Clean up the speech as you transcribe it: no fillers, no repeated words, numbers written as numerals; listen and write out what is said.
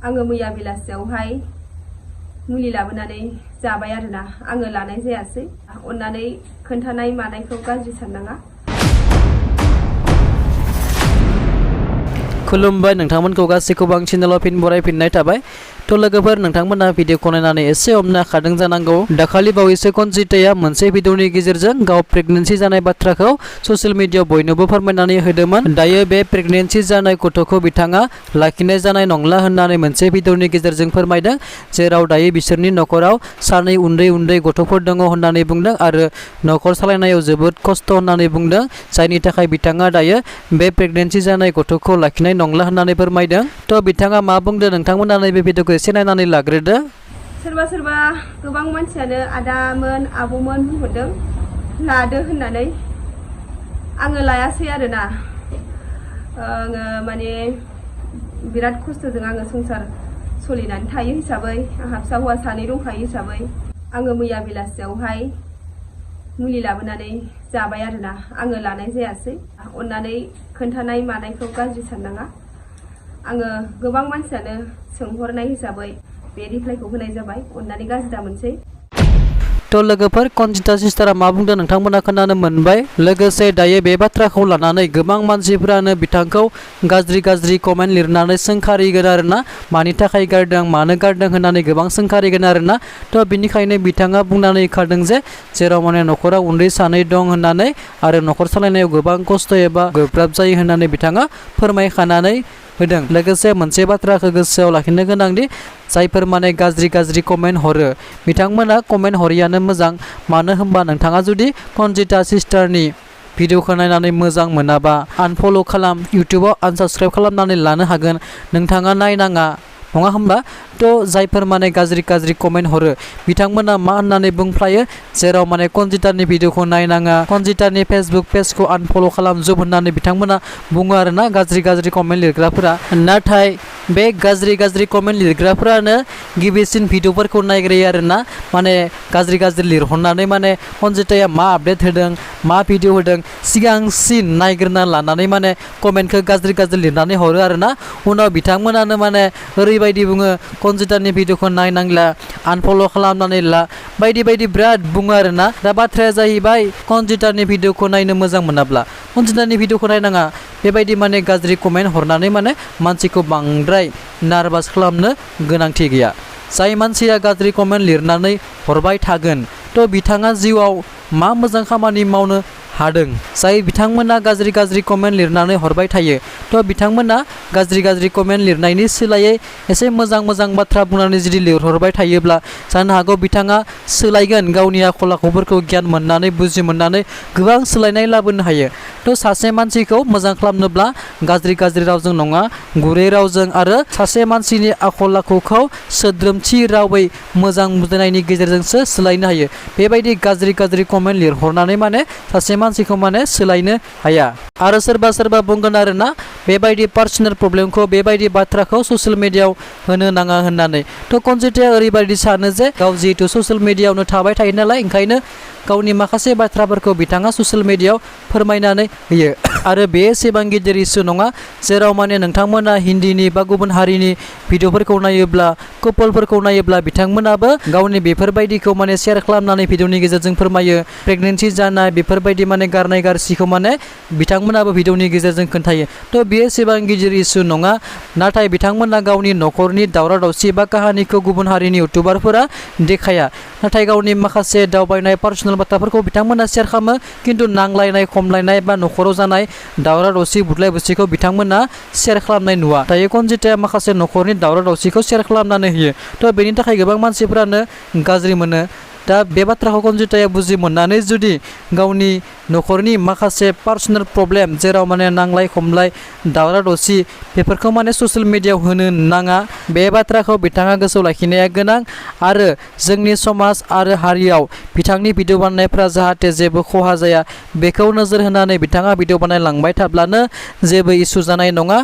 आङो मैया बेलासियावहाय मुलि लाबोनानै जाबाय आरोना आङो लानाय जायासै अन्नानै खोन्थानाय मानायखौ गाज्रि साननाङा। खुलुमबाय नोंथांमोनखौ गासैखौबो आं चेनेलाव फिन बरायफिननाय थाबाय। तो लोगोफोर नोंथांमोना भिडिअखौ नायनानै एसे हमनो हाखादों जानांगौ। दाखालि बावैसो कनजिताया मोनसे भिडिअनि गेजेरजों गाव प्रेगनेन्सि जानाय बाथ्राखौ ससियेल मिडियायाव बयनोबो फोरमायनानै होदोंमोन। दायो बे प्रेगनेन्सि जानाय गथ'खौ बिथाङा लाखिनाय जानाय नंला होननानै मोनसे भिडिअनि गेजेरजों फोरमायदों, जेराव दायो बिसोरनि नखराव सानै उन्दै उन्दै गथ'फोर दङ होननानै बुंदों आरो नखर सालायनायाव जोबोद खस्थ' होननानै बुंदों, जायनि थाखाय बिथाङा दायो बे प्रेगनेन्सि जानाय गथ'खौ लाखिनाय नंला होननानै फोरमायदों। तो बिथाङा मा बुंदों नोंथांमोना नैबे भिडिअखौ एसे नायनानै लाग्रोदो। सोरबा सोरबा गोबां मानसियानो आदामोन आब'मोन बुंहरदों लादो होननानै। आङो लायासै आरोना। आङो माने बिराद खस्थ'जों आङो संसार सोलिनानै थायो हिसाबै, आंहा फिसा हौवा सानै दंखायो हिसाबै आङो मैया बेलासियावहाय मुलि लाबोनानै जाबाय आरोना आङो लानाय जायासै। अन्नानै खोन्थानाय मानायखौ गाज्रि साननाङा। आङो गोबां मानसियानो सोंहरनाय हिसाबै बे रिप्लाइखौ होनाय जाबाय, अन्नानै गाज्रि दामोनसै। तो लोगोफोर कनजिता सिस्टारा मा बुंदों नोंथांमोना खोनानो मोनबाय। लोगोसे दायो बे बाथ्राखौ लानानै गोबां मानसिफ्रानो बिथांखौ गाज्रि गाज्रि कमेन्ट लिरनानै सोंखारिगोन आरोना, मानि थाखाय गारदों मानो गारदों होननानै गोबां सोंखारिगोन आरोना। तो बिनिखायनो बिथाङा बुंनानै होखादों जे जेराव माने नखराव उन्दै सानै दं होननानै आरो नखर सालायनायाव गोबां खस्थ' एबा गोब्राब जायो होननानै बिथाङा फोरमायखानानै होदों। लोगोसे मोनसे बाथ्राखौ गोसोआव लाखिनो गोनांदि जायफोर माने गाज्रि गाज्रि कमेन्ट हरो बिथांमोना कमेन्ट हरियानो मोजां। मानो होनबा नोंथाङा जुदि कनजिता सिस्टारनि भिडिअखौ नायनानै मोजां मोनाबा आनफल' खालाम, इउटुबाव आनसाबस्क्राइब खालामनानै लानो हागोन, नोंथाङा नायनाङा, नङा होमबा? तो जायफोर माने गाज्रि गाज्रि कमेन्ट हरो बिथांमोना मा होननानै बुंफ्लायो, जेराव माने कनजितानि भिडिअखौ नायनाङा, कनजितानि फेसबुक पेजखौ आनफल' खालामजोब होननानै बिथांमोना बुङो आरोना गाज्रि गाज्रि कमेन्ट लिरग्राफोरा। नाथाय बे गाज्रि गाज्रि कमेन्ट लिरग्राफोरानो गिबिसिन भिडिअफोरखौ नायग्रोयो आरोना, माने गाज्रि गाज्रि लिरहरनानै माने कनजिताया मा आपडेट होदों मा भिडिअ होदों सिगांसिन नायग्रोना लानानै माने कमेन्टखौ गाज्रि गाज्रि लिरनानै हरो आरोना। उनाव बिथांमोनानो माने ओरैबायदि बुङो कनजितानि भिडिअखौ नायनांला, आनफल' खालामनानै ला, बायदि बायदि बिराद बुङो आरोना। दा बाथ्राया जाहैबाय कनजितानि भिडिअखौ नायनो मोजां मोनाब्ला कनजितानि भिडिअखौ नायनाङा। बेबायदि माने गाज्रि कमेन्ट हरनानै माने मानसिखौ बांद्राय नार्भास खालामनो गोनांथि गैया। जाय मानसिया गाज्रि कमेन्ट लिरनानै हरबाय थागोन तो बिथाङा जिउआव मा मोजां खामानि मावनो हादों? जाय बिथांमोना गाज्रि गाज्रि कमेन्ट लिरनानै हरबाय थायो तो बिथांमोना गाज्रि गाज्रि कमेन्ट लिरनायनि सोलायै एसे मोजां मोजां बाथ्रा बुंनानै जुदि लिरहरबाय थायोब्ला जानो हागौ बिथाङा सोलायगोन, गावनि आखल आखुफोरखौ गियान मोननानै बुजि मोननानै गोबां सोलायनाय लाबोनो हायो। तो सासे मानसिखौ मोजां खालामनोब्ला गाज्रि गाज्रि रावजों नङा, गुरै रावजों आरो सासे मानसिनि आखल आखुखौ सोद्रोमथि रावै मोजां बुजायनायनि गेजेरजोंसो सोलायनो हायो। बेबायदि गाज्रि गाज्रि कमेन्ट लिरहरनानै माने सासे मानसिखौ माने सोलायनो हाया। आरो सोरबा सोरबा बुंगोन आरोना बेबायदि पार्सनेल प्रब्लेमखौ बेबायदि बाथ्राखौ ससियेल मिडियायाव होनो नाङा होननानै। तो कनजिताया ओरैबायदि सानो जे गाव जिहेतु ससियेल मिडियायावनो थाबाय थायो नालाय, ओंखायनो गावनि माखासे बाथ्राफोरखौ बिथाङा ससियेल मिडियायाव फोरमायनानै होयो। आरो बे एसेबां गिदिर इस्यु नङा, जेराव माने नोंथांमोना हिन्दीनि बा गुबुन हारिनि भिडिअफोरखौ नायोब्ला, कपलफोरखौ नायोब्ला बिथांमोनाबो गावनि बेफोरबायदिखौ माने शेयार खालामनानै भिडिअनि गेजेरजों फोरमायो। प्रेगनेन्सि जानाय बेफोरबायदि माने गारनाय गारसिखौ माने बिथांमोनाबो भिडिअनि गेजेरजों खोन्थायो। तो बेयो एसेबां गिदिर इस्यु नङा। नाथाय बिथांमोना गावनि नखरनि दावराव दावसि बा काहानिखौ गुबुन हारिनि इउटुबारफोरा देखाया, नाथाय गावनि माखासे दावबायनाय पार्सनेल बाथ्राफोरखौ बिथांमोना शेयार खालामो। खिन्थु नांलायनाय खमलायनाय बा नखराव जानाय दावराव दावसि बुदलाय बुसिखौ बिथांमोना शेयार खालामनाय नुवा। दायो कनजिताया माखासे नखरनि दावराव दावसिखौ शेयार खालामनानै होयो। तो बेनि थाखाय गोबां मानसिफ्रानो गाज्रि मोनो। दा बे बाथ्राखौ कनजिताया बुजि मोननानै जुदि गावनि नखरनि माखासे पार्सनेल प्रब्लेम जेराव माने नांलाय खमलाय दावराव दावसि बेफोरखौ माने ससियेल मिडियायाव होनो नाङा, बे बाथ्राखौ बिथाङा गोसोआव लाखिनाया गोनां। आरो जोंनि समाज आरो हारियाव बिथांनि भिडिअ बानायनायफ्रा जाहाथे जेबो खहा जाया बेखौ नोजोर होनानै बिथाङा भिडिअ बानायलांबाय थाब्लानो जेबो इसु जानाय नङा।